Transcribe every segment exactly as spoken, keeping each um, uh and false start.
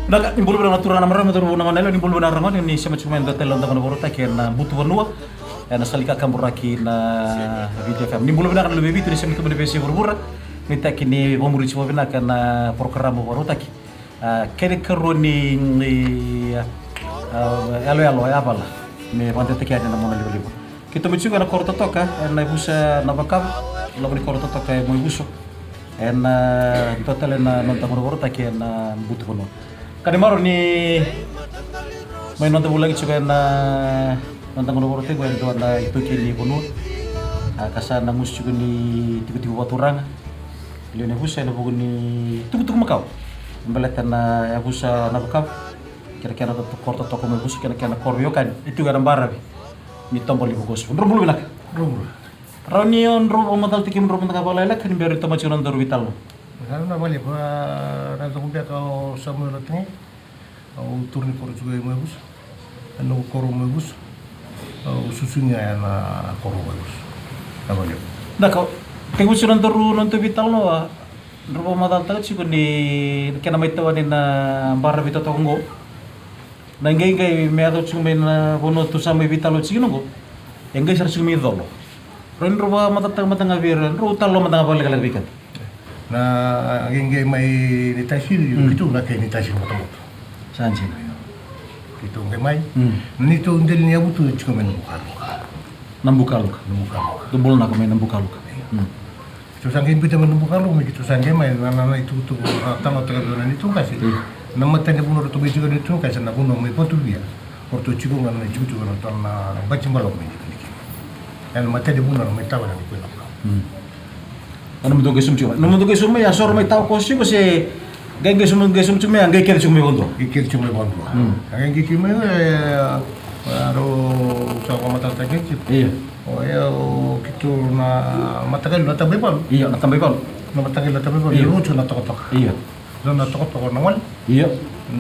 Vinaka, ni bula vinaka na turaga na marama, cauravou na gone yalewa, ni bula vinaka na gone ni sema tiko mai na dua tale na noda gauna vakarautaki ena Butuvanua, ena sala ni kakaburaki na Viti F M. Ni bula vinaka na luve i Viti ni sema tu mai na veiyasai vuravura. Nuitaki ni vakamuri tiko vakavinaka na porokaramu vakarautaki. A, kena ikarua ni, ni, a, a, yaloyalo e yavala me vakadeitaki yani na monalivaliva. Keitou mai tiko ena koro totoka ena yavusa Navakava, loma ni koro totoka e Moevuso, ena dua tale na noda gauna vakarautaki ena Butuvanua. Ka ni marau ni mai noda vulagi tiko ena noda gauna vakarautaki qo e dua na itaukei ni vanua, a, ka sa na gusu tiko ni tikotiko vakaturaga lewe ni yavusa ena vuku ni tukutuku makawa me baleta na yavusa Navakava kei na kena koro totoka Moevuso kei na kena koro veiwekani e tiko ena baravi ni Toba Levu ko Suva. Drau bula vinaka. Drau bula. Rawa ni o drau vakamacalataki kemudrau mada ga vakalekaleka ni bera ni tomana tiko na nodaru veitalanoa. Sa na vale, a, na yacaqu beka o Samuel Atagei. Au turaga ni koro tiko e Moevuso. Ena noqu koro Moevuso. Au susugi ena koro Moevuso. Na vale. Vinaka, tekivu tiko na nodaru, nodaru veitalanoa, drau vakamacalataka tiko ni kena mai tawani na baravi totoka oqo. Na qeqei me yaco tiko mai na vanua tou sa mai veitalanoa tiko kina oqo. E qai sara tiko mai Colo. Rawa ni drau vakamacalataka mada ga vei ira, drau talanoa mada ga vakalekaleka vei keda. Na qeqei mai Naitasiri, keitou na kai Naitasiri Botoboto. Sa dina. Keitou qai mai. Mm. Na neitou dela ni yavutu e tiko mai Nabukaluka. Nabukaluka. Nabukaluka. Dou bula vinaka mai Nabukaluka. Mm. Keitou sa qai biuta mai Nabukaluka, me keitou sa qai mai na, na, na itukutuku, na talanoataka vei au na neitou qase. Mm. Na matai ni vanua ratou mai tiko na neitou qase, na vanua mai Vatuvia. O ratou tiko ga na itikotiko ratou na Bati Balavu mai Nikiniki. Ena matai ni vanua ra mai tawa na neitou na vanua. Mm. A nomudou qai sauma tiko mai, nomudou qai sauma mai, a so ra mai tawa koso tiko se qai, qai sauma, qai sauma tiko mai, a qai kece tiko mai vakadua. Qai kece tiko mai vakadua. Mm. A qai, qai tiko mai, e, a, rau sa vakamatatataki tiko. Io. O, e, o keitou na mataqali na taba i valu. Io, na taba i valu. Na mataqali na taba i valu. Io. Rau tiko na tokatoka. Io. Dua na tokatoka na gole. Io.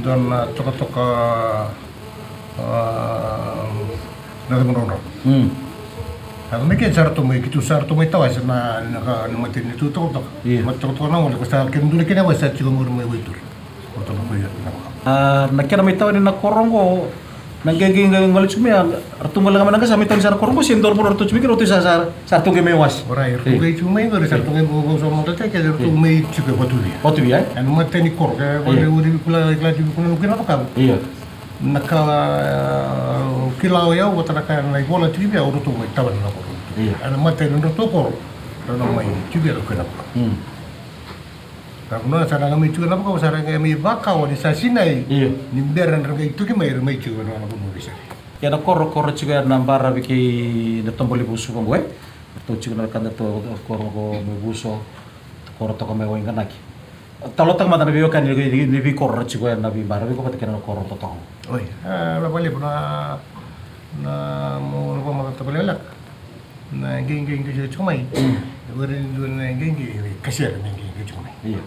Dua na tokatoka, a, na cava draudrau. Mm. A, me kena sa ratou mai, keitou sa ratou mai tawase na, na ka, na matanitu tokatoka. Io. Matanitu tokatoka na gole, ko sa kena dua na kena wase sa tiko qori mai Waituri. Ko ratou na koya na waka. A, na kena mai tawani na koro oqo, na qeqei qai gole tiko mai, a, ratou gole ga mai na qase, sa mai tawani sara na koro oqo, se dua na vanua ratou tiko mai kina, ratou sa, sa, sa ratou qai mai wase. Orait, ratou qai tiko mai qori, sa ratou qai mai, mai, mai, mai, ratou mai tiko e Vatuvia. Vatuvia, e? Ena matai ni koro, ke, io, vale, uri kula, kula, kula, kula, kula, kula, kula, kula. Io. Na ka, e, kila o yau, vata na ka na ivola tiko vei au, o ratou mai tawani na koro. Io. Ena matai ni nodratou koro, rau na mai tiko vei au kei na koro. Mm. Na vanua sa ra qai mai tiko na vakau, sa ra qai mai vakawa ni sa sinai. Io. Ni bera ni ra qai tuki mai, ra mai tiko na vanua veisali. Ia na koro, koro tiko ya na baravi kei na Toba Levu Suva qo, e? Ratou tiko na wekada, ratou koro qo Moevuso, koro toka mai Waiganaki. Talanoataka mada na veiwekani ni, ni, ni veikoro ra tiko ena veibaravi qo vata kei na koro totoka. Oi, e, na vakalevu na, na, mo, na vakamacataka vakalekaleka. Na qeqei qai tiko mai. Mm. E vere ni dua na qeqei, e kasere na qeqei qai tiko mai. Io.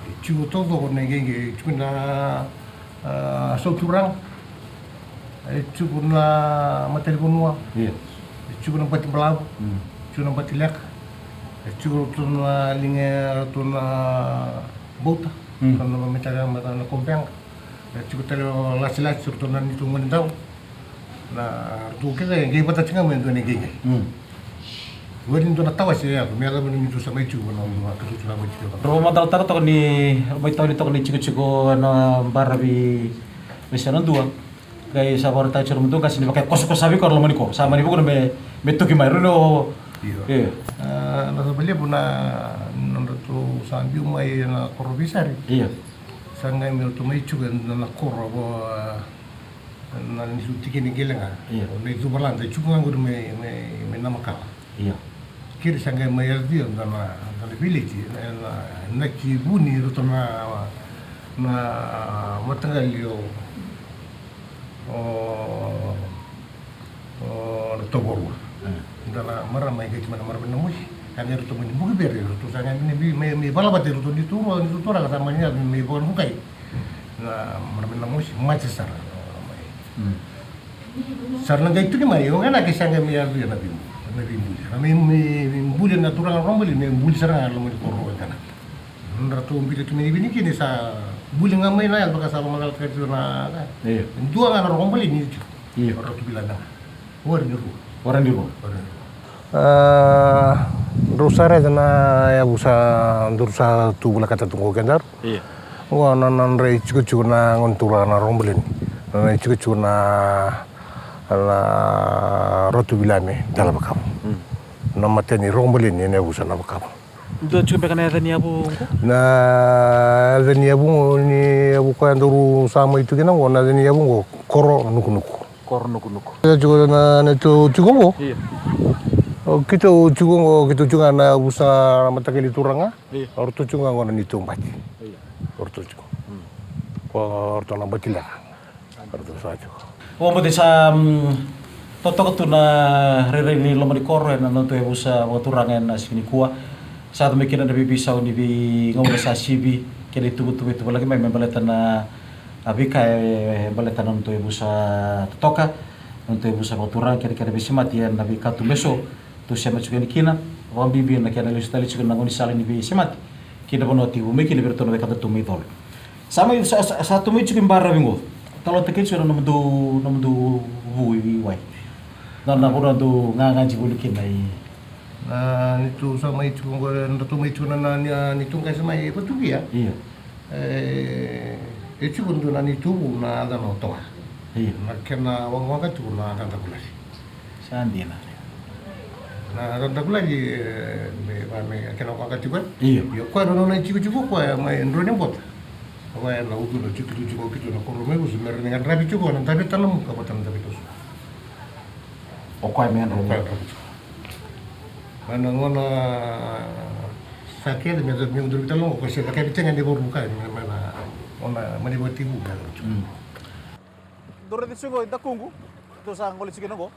E tiko taucoko na qeqei, e tiko na, a, Sauturaga. E tiko na matanivanua. Io. E tiko na Bati Balavu. Mm. E tiko na Bati Leka. E tiko ratou na liga, ratou na Bauta. Mm. Ratou na mataka, mataka na Kobega. E tiko tale o Lasilasi, ratou na neitou gone dau. Na ratou kece qai vata tiko ga mai dua na qeqei. Mm. Vei dua na tawase e yaco me yacova ni ratou sa mai tiko na, na katutu na mai tiko. Rau vakamacalataka toka ni, mai tawani toka ni tikotiko na baravi me sa na dua. Qai sa vakaraitaka tiko na mudou qase ni vaka e kosakosa vei koya na loma ni koro. Sa mani vukuna me, me toki mai. Rau ni o. Io. Io. A, na cava levu na, nodratou sa biu mai na koro veisari. Io. Sa qai me ratou mai tiko na, na koro vo, a, na neitou tikina qele ga. Io. O na icuva lada e tiko ga qori mai, mai, mai Namakala. Io. Keri sa qai mai yaco vei au na, na, na village, na, na, na ki vuni ratou na, na mataqali o, o, o, na Tovolua. Mm. Da na marama e qai tiko mai na marama na mosi. Sa qai ratou mai ni buki vere, ratou sa qai mai, mai, mai valavata, ratou ni turaga, ni turaga sa mai ni, mai vakavukai. Na marama na mosi, mate sara. Mm. Sa ra na qai tuki mai, o Waiganaki sa qai mai yaco vei au na veibu-, na veibuli. Na mai, mai, mai buli na turaga Robali, mai buli sara ga na loma ni koro Waiganaki. Nodra tou bita tu mai Nikiniki ni sa, Buli ga mai na yalo vaka sa vakamacalataka tiko na ka. Io. Dua ga na rogo bale ni tiko. Io. Rogo tu vila na. Wari ni rua. Wari ni rua. Wari ni rua. A, drau sa raica na yavu sa drau sa tu volekata tu qo kedaru. Io. Qo na nodra itikotiko na gone turaga na rogo bale ni. Na nodra itikotiko na, na Ratu Viliame Delaveikau. Mm. Na mata ni rogo bale ni ena yavusa Navakava. Dua tiko beka na yaca ni yavu qo? Na yaca ni yavu qo, ni yavu koya daru sa mai tu kina qo, na yaca ni yavu qo, Koro Nukunuku. Koro Nukunuku. Yaca tiko na, na tu tiko qo. Io. O keitou tiko qo, keitou tiko ga na yavusa na mataqali turaga. Io. O ratou tiko ga qo na neitou bati. Io. O ratou tiko. Mm. O ratou na bati leqa. Vakabauta sa, mm, totoka tu na rairai ni loma ni koro ena nodatou yavusa vakaturaga ena siga nikua. Sa yaco mai kina na veiveisau ni veigauna sa sivi kei na ituvatuva e tuvalaki mai me baleta na, a, veika e baleta na nodatou yavusa totoka, na nodatou yavusa vakaturaga kei na kena veisemati ena veika tu mai eso. Tou sema tiko yani kina, vakabibi na kena lesu tale tiko na gaunisala ni veisemati ki na vanua tekivu mai kina vei iratou na wekada tou mai colo. Sa mai, sa, sa, sa tou mai tiko i baravi qo. Talanoataki tiko na nomudou, nomudou vu i wai. Na, na vanua dou gagadi voli kina i. Na neitou sa mai tiko qo, na tou mai tiko na, na, na neitou qase mai Vatukia. Io. E, e tiko dua na neitou vu na yacana o Tawa. Io. Na kena waqawaqa tiko na Dadakulali. Sa dina. Na Dadakulali, e, me, va me, a kena waqawaqa tiko, e? Io. Io, koya na nona itikotiko koya mai Drua ni Bota. Koya na utu na tiko, tiko, tiko, tiko na koro mai Vusu, me ra ni qadravi tiko na daveta na Muka vata na daveta Suva. O koya me yadra. O koya me yadra. Mai na gauna sa kece me yacova, me udru vita logo, ko se cakavi tega ni varuka, mai na, mai na gauna, mai na vativu me yacova. Mm. Dou raica tiko qo i dakuqu, dou sa gole tiko kina qo.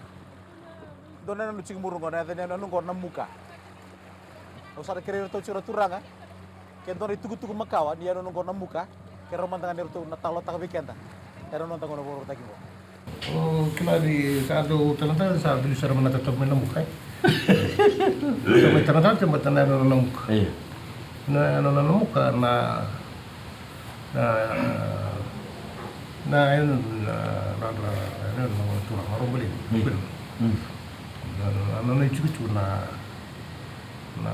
Dou na yanuyanu tiko muri qo, na yaca ni yanuyanu qo na Muka. Au sa na kerei iratou tiko na turaga. Ke dua na itukutuku makawa ni yanuyanu qo na Muka, keirau mada ga ni ratou na talanoataka vei keda ena noda gauna vakarautaki qo. O kila ni sa dau talatala sa bilu sara mai na tatoka mai na Muka, e? Sa mai talatala tiko baleta na yanuyanu na Muka. Io. Na yanuyanu na Muka na, na, na yanuyanu na, na, na, na, na turaga na Robaleni. Io. Mm. Na, na, na, na itikotiko na na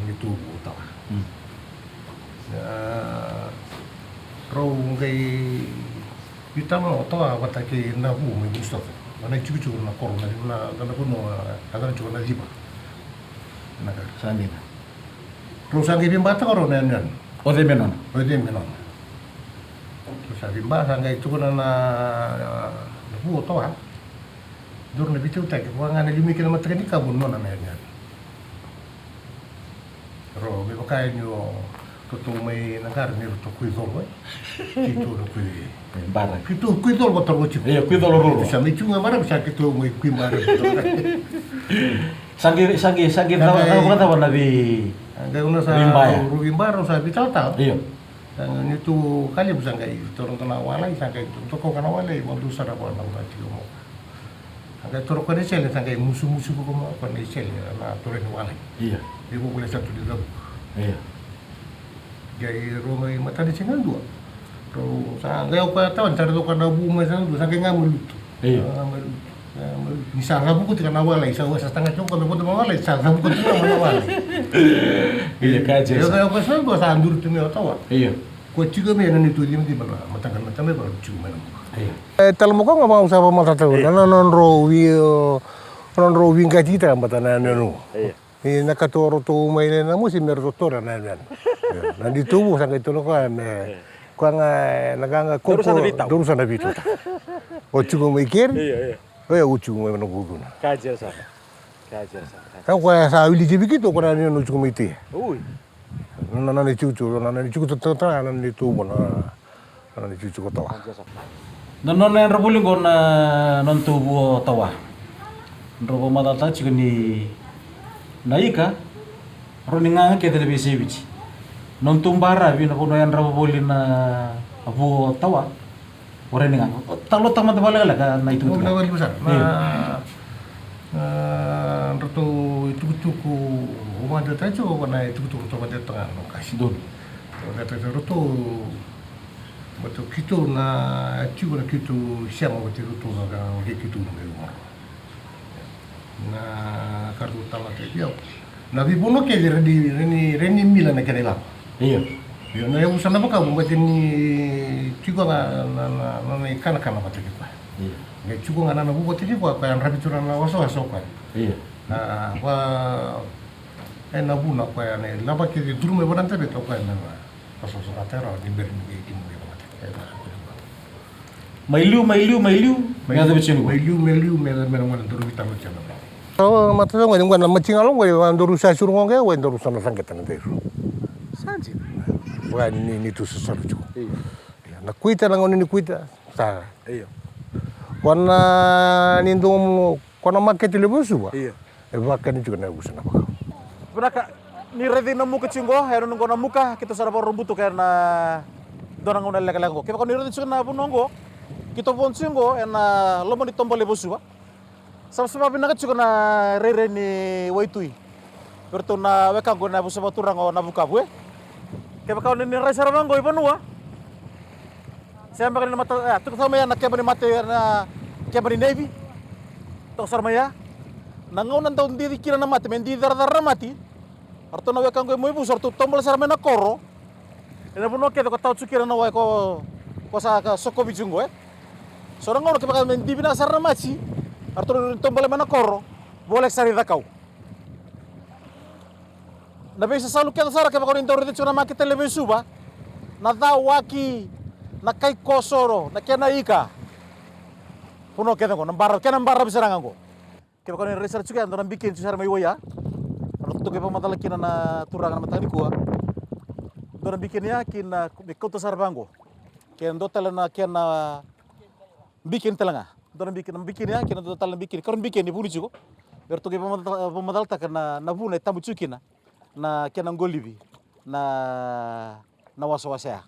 neitou vu o Tawa. Mm. A, rau qai veitalanoa o Tawa vata kei Navu mai Minnesota. Na itikotiko na koro na, na, na vanua, a, na tiko na Civa. Na ka. Sa dina. Rau sa qai veibataka rau na yanuyanu. O cei me nona? O cei me nona. Rau sa veiba, sa qai tukuna na, na, na vu o Tawa. Dua na veitautaki, vaka ga na liu mai kina mataka ni kavu nona na yanuyanu. Rau, me vaka ni o ratou mai na qara ni ratou Kuicolo, e? Keitou na Kui. E, bara. Keitou Kuicolo vata rau tiko. Io, Kuicolo rau. Sa mai tiko ga bara, sa keitou mai Kui bara. Sa qai, sa qai, sa qai cava, cava, cava na vei. Qai una sa veibaya. Rau veibaya, rau sa veitalatala. Io. Sa ni tu ka levu sa qai toro na walai, sa qai toro koya na walai, mo tu sara koya na ura tiko mo. Sa qai toro koya na isele, sa qai musumusu koya mo koya na isele, na toro ni walai. Io. Ni vuvule sa tu ni cavuka. Io. Qai rau mai matani siga dua. Rau sa qai o koya tawan, sa rau koya na vu mai sa dua, sa qai ga mai lutu. Io. Sa ga mai lutu. Ni sa cavuka tiko na walai, sa wasa taga tiko na vodo ma walai, sa cavuka tiko na walai. Io, ka jesa. Io, io, sa dua sa duri tu mai o Tawa. Io. Ko tiko mai na neitou cimacima na mataqali na tamai vaka tiko mai na Muka. Io. E, tala mo koya ga vaka au sa vakamatata. Io. Na, na, na nodrau vei, o, na nodrau veiqati tiko vata na, na, na. Io. E, na ka toro ratou mai na, na mosi me ratou toro na, na, na. E, na neitou vu sa qai toro koya me. Io. Koya ga, na ka ga ko, daru sa na veitauta. Daru sa na veitauta. O tiko mai keri. Io, io. Oya, au tiko mai na guduna. Ka jera sara. Ka jera sara. Ka koya sa wili tiko vei keitou, koya na nona tiko mai Tui. Ui. Na, na, na, na tiko, tiko, na, na tiko, tiko, tiko, na, na neitou vu na, na, na tiko, tiko, Tawa. Ka jera sara. Na nona yadra voli qo na, na nodatou vu o Tawa. Drau vakamacalataka tiko ni na ika, rau ni gaga kece na veiyasai Viti. Nodatou baravi na vanua yadra voli na vu o Tawa. O rai ni gaga. Talanoataka mada vakalekaleka na itukutuku. Vakalekaleka sara. Io. Na, na, dratou itukutuku, au vakadewataka tiko, na itukutuku ratou vakadewataka na kasi. Donu. Ratou vakadewataka ratou, Baleta keitou na tiko na keitou sema vata kei ratou na ka keitou na mai voro. Na ka ratou tamata vei au. Na veivanua kece ra ni, ra ni, ra ni mila na kena ilavo. Io. Io, na yavusa Navakavu baleta ni tiko ga na, na, na, na ikanakana vata kei koya. Io. Qai tiko ga na, na vu vata kei koya, koya yadravi tu na, na wasawasa o koya. Io. A, va, e na vuna o koya na ilavo kece curu mai vanataveta o koya na, na wasawasa vata rawa ni bera ni kei, kei mai vata. E, va, Mai liu, mai liu, mai liu, me yaco vei tiko ni mai liu, mai liu, me, me na gona daru vitalo tiko na. Au matata gona, gona mati galo gona, daru sa suru gona, gona daru sa na saqeta na dairu. Sa dina. Gona ni, ni tu sa saru tiko. Io. Ia, na kuita, na gauna ni kuita, sa. Io. Gona ni dou, gona makete levu e Suva. Io. E vakani tiko na yavusa Navakavu. Vinaka, ni raici Namuka tiko qo, e nonu qo Namuka, keitou sa na vakarorobuta kei na dua na gauna lekaleka qo. Kevaka ni raici tiko na vanua qo, keitou vo tiko qo ena loma ni toba levu o Suva. Savasava vinaka tiko na rairai ni waitui. Vei iratou na wekaqu ena yavusa vakaturaga o Navukavu, e. Kevaka ni, ni rai sara vaqo i vanua. Se beka ni na mata, e, tuku sara mai ya na keba ni mate, na keba ni neivi. Toka sara mai ya. Na gauna dau dici kina na mate, me dici caracara na mate. Aratou na wekaqu e Moivusa, aratou tobola sara mai na koro. Ena vanua kece ko tawa tiko kina na wai ko, ko sa ka sokovi tiko qo, e. So na gauna kevaka me divi na sara na mate. Aratou na tobola mai na koro. Voleka sara i Cakau. Na veisasalu kece sara kevaka ni dau raica tiko na makete levu e Suva, na cawaki, na kaikosoro, na kena ika. Vanua kece qo, na baravi, kena baravi sara ga qo. Kevaka ni rai sara tiko ya, dua na bikini tiko sara mai wai ya. Ratou toka vakamacala kina na turaga na mataka nikua. Dua na bikini ya, kina me kauta sara vaqo. Kena dua tale na kena bikini tale ga. Dua na bikini, na bikini ya, kei na dua tale na bikini. Karua bikini, vuni tiko. Eratou qai vamacala-, vamacalataka na, na vuna e tabu tiko kina. Na kena qolivi. Na, na wasawasa ya.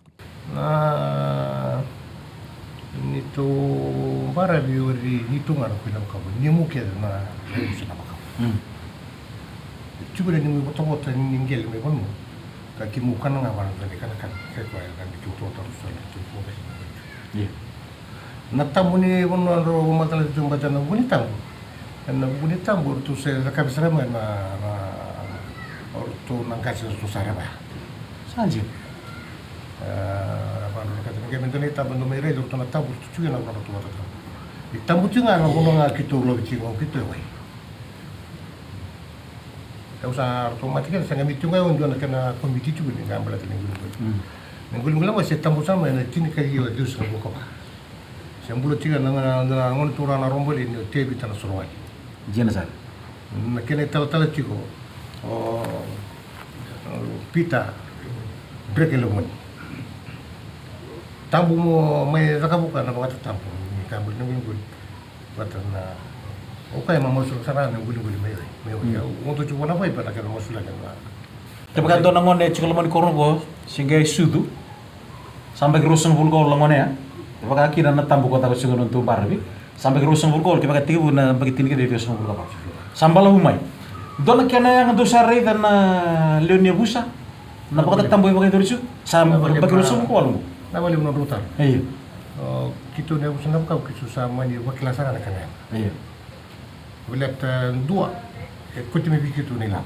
Na, ni tou baravi ori ni tou ga na koi na vakavu. Ni mu kece na, na vakavu. Mm. Tiko na ni mu votavota ni qele mai vanua. Ka ki mu kana ga vana ni kana kana. Kai koya na ni tou votavota na tou votavota. Yeah. Na tabu ni vanua drau macala tu bata na vuku ni tabu. Ena vuku ni tabu, o ratou se cakavi sara mai na, na, o ratou na qase o ratou sa reva. Sa dina. E, na vanua na kata na qai me dua na itabu, dua mai raica o ratou na tabu, o ratou tiko na vanua ratou vata tabu. Ni tabu tiko ga na vanua ga keitou lovi tiko, keitou e wai. Au sa ratou mate kena, sa qai mi tiko ga e dua na kena komiti tiko ni ga baleta na qulibuli. Mm. Na qulibuli ga se tabu sara mai na tini ka ciwa ciwasagavulu ka va. Se bula tiko na, na, na gone turaga na Robo Leni o Tevita na Sorowali. Dina sara. Na kena italatala tiko o, o Pita Dreke Levoni. Tabu mo mai cakavuka na vakatatabu ni ka buli na qulibuli. Vata na o koya ma masulaka sara na qulibuli mai wai. Mai wai. Mm. Au odo tiko na vai pa na kena masulaka na. Kevaka dua na gone e tiko loma ni koro qo se qai sucu. Sa baki ruasagavulu ka walu na gone ya. Kevaka kina na tabu ko caka tiko na nodatou baravi. Sa baki ruasagavulu ka walu, kevaka tekivu na baki tini ka ciwa, ciwasagavulu ka va. Sa balavu mai. Dua na kena yaga dou sa raica na lewe ni yavusa. Na vakatatabu e vakayacori tiko. Sa baki ruasagavulu ka walu. Na vale na nodrau taro. Io. O, keitou na yavusa na vakavu keitou sa mani vakila sara na kena yaga. Io. Baleta dua, e koti mai vei keitou na ilavo.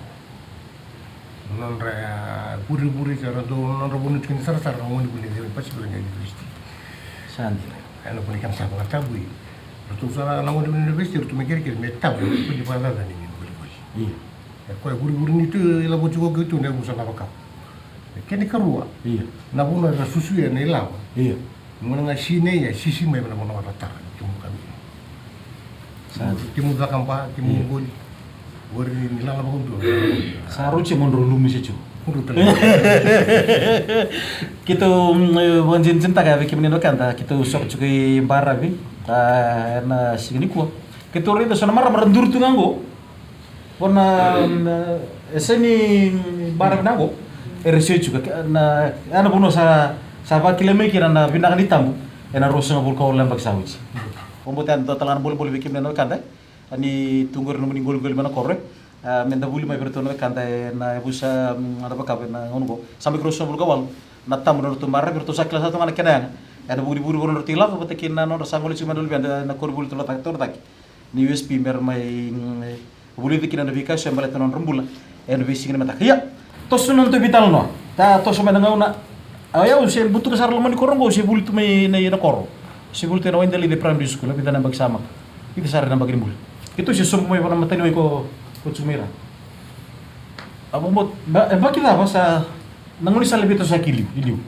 Nodra, e, vurivuri, sa ra dau, nodra vanua tiko ni sarasara na gone vuli ni Pasifika na university. Sa dina. Ena vuli kena sa vakatabu i. Ratou sa na gone vuli university, ratou me kerekere me tabu, me koti vakacacani ni vurivuri. Io. E koya vurivuri ni tu, ilavo tiko keitou na yavusa na vakavu. E kena ikarua. Io. Na vanua era susuya na ilavo. Io. Mo na ga sinai, e sisi mai vei na vanua vata tara, kemu kami. Sa kemu cakaba, kemu qoli. Ori ni lala vakadua. Sa rauti mo drau lumu se tiko. Kudru tale. Keitou, mm, e, vakadinadinataka vei kemuni na wekada, keitou soko tiko i baravi, a, ena siga nikua. Keitou raica so na marama ra duru tu ga qo. Ko na, mm, e sega ni baravi na qo, era sega tiko. Na, ya na vanua sa, sa vakila mai kina na vinaka ni tabu, ena ruasagavulu ka walu na yabaki sa oti. Au bau taya dua tale ga na bolebole vei kemuni na wekada, e. A ni tu qori nomuni qoliqoli mai na koro, e. A, meda vuli mai vei iratou na wekada ena yavusa, mm, na vakavu ena gauna qo. Sa baki ruasagavulu ka walu na tabu na nodratou baravi, ratou sa kila sara tu ga na kena yaga. Ena vuku ni vuri vou na nodra tiko lava vata kei na nodra sa gole tiko mai na luveda ena koronivuli torocake, torocake ni U S P me ra mai, mm, vulica kina na veika eso e baleta na nodra bula ena veisiga ni mataka. Ia, toso na nodatou veitalanoa. Ta toso mai na gauna. A, o yau se butuka sara loma ni koro oqo, se vuli tu mai na, na koro. Se vuli tu ena Waidelice Primary School, a vica na yabaki sa maka. Vica sara na yabaki ni bula. Keitou se sobu mai vua na mataniwai ko, ko Tsumaira. A, mo, mo, ba, e, yabaki cava sa na gaunisala vei tou sa ki liu, i liu.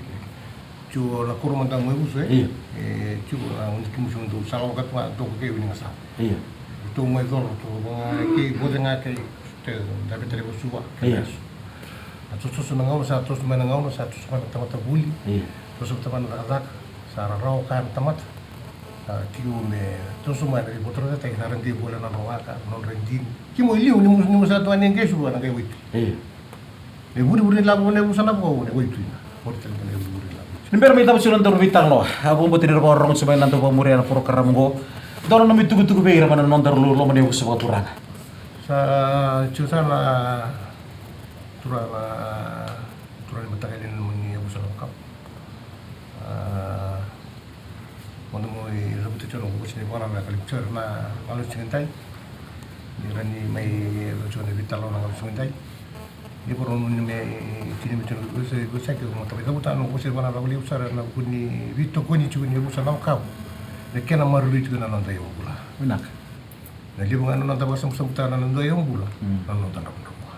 Tiko na koro mada mo e vusu, e? Io. E, tiko na gaunisala kei musu dou sa lako tu ga, dou ko kei wini ga sa. Io. Tou mai coro, tou ga kei, voce ga kei, te, da veta levu sua, kei. Io. Lesu. Na tosotoso na gauna, sa toso mai na gauna, sa toso mai na tamata vuli. Io. Toso mai na tamata cakacaka, sa rarawa kaya na tamata. Sa tiko me toso mai na ripotora, sa tagi sa ra dei voli na nodra waka, nodra dini. Kimo i liu, ni musu, ni musu sa tu ga ni qai suva na qai waitu. Io. E vurivuri ni lavo, ne vusa na vua, ne waitu ina. Ori tale na e vurivuri ni lavo. Ni bera me cava tiko na nodaru veitalanoa. A, vakabauta ni ra vakarorogo tiko mai na dau vakamuria na porokaramu oqo. Dua na nomu itukutuku vei ira mai na nodaru lo-, loma ni yavusa vakaturaga. Sa tiko sa na turaga, turaga ni mataqali ni yavusa na vakau. A, mada mo i ravuta tiko na vosa ni vakanananu ka liu tiko na galu siga dai. Ni ra ni mai tiko na veitalanoa na galu siga dai. Ni voro ni me tini me tiko na vosa, vosa ke mo tabai cavuta na vosa ni vakanananu ka liu sara na vuku ni veitokoni tiko ni yavusa na vakau. Na kena maroroi tiko na noda iyaubula. Vinaka. Na levu ga na noda vakasabusabutaka na noda iyaubula, mm, na noda dravudravua.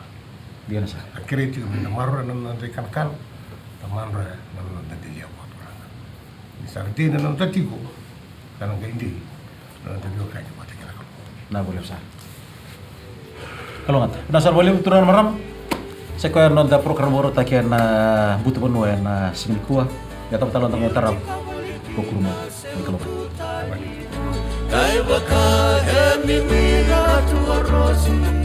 Dina sara. A kerei tiko me da maroroya na noda ikanakana, da maroroya na noda deliya vakaturaga. Ni sa ra dei na noda tiko, sa na qai dei na noda veiwekani vata kei na Kalou. Vinaka vakalevu sara. Kalougata. Vinaka sara vakalevu turaga na marama. Sa i koya na noda porokaramu vakarautaki ena Butuvanua ena siga nikua. Ia, cava tale na noda gauna tarava? Ko kuruma. Ni kalougata. Kevaka e mimi na tu a rosi.